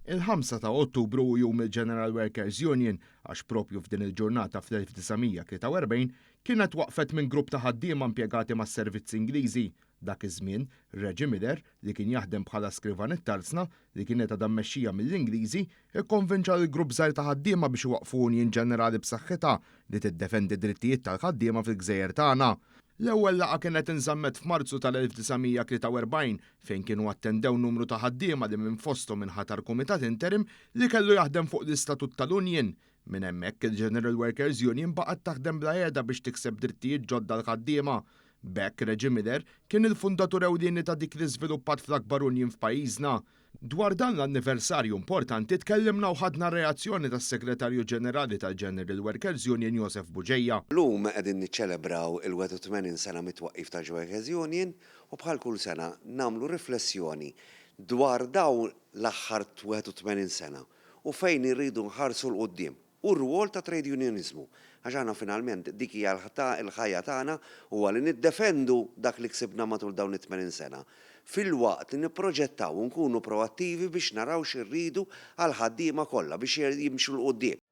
Il-5 ta' Ottubru hu jum il-General Workers Union għax propju f'din il-ġurnata fl-1943 kienet waqfet minn grupp ta' ħaddiema impjegati mas-servizzi Ingliżi. Dak iż-żmien, Reggie Miller, li kien jaħdem bħala skrivan it-tarzna li kienet għadha mmexxija mill-Ingliżi, ikkonvinċa lil grupp żgħir ta' ħaddiema biex iwaqqfu union ġenerali b'saħħitha li tiddefendi d-drittijiet tal-ħaddiema fil-gżejjer tagħna. L-ewwel laqgħa kienet inżammet f'Marzu tal-1943 fejn kienu attendew numru ta' ħaddiema li minn fosthom inħatar kumitat interim li kellu jaħdem fuq l-istatut tal-union. Minn hemmhekk il-General Workers Union baqgħet taħdem bla heda biex tikseb drittijiet ġodda għall-ħaddiema. B'hekk Reggie Miller kien il-fundatur ewlieni ta' dik li żviluppat fl-akbar union f'pajjiżna. Dwar dan l-anniversarju importanti tkellimna u ħadna reazzjoni tas-Segretarju Ġenerali tal-General Workers Union Josef Bugeja. Illum qegħdin niċċelebraw il-81 sena mit-twaqqif tal-Workers Union u bħal kull sena nagħmlu riflessjoni dwar dawn l-aħħar 81 sena u fejn irridu nħarsu 'l quddiem u r-rwol ta' trade unionizmu. Għax aħna finalment dik hija l-ħajja tagħna, huwa li niddefendu dak li ksibna matul dawn it-80 sena, filwaqt li nipproġettaw u nkunu proattivi biex naraw x'irridu għall-ħaddiema kollha biex jimxu 'l quddiem.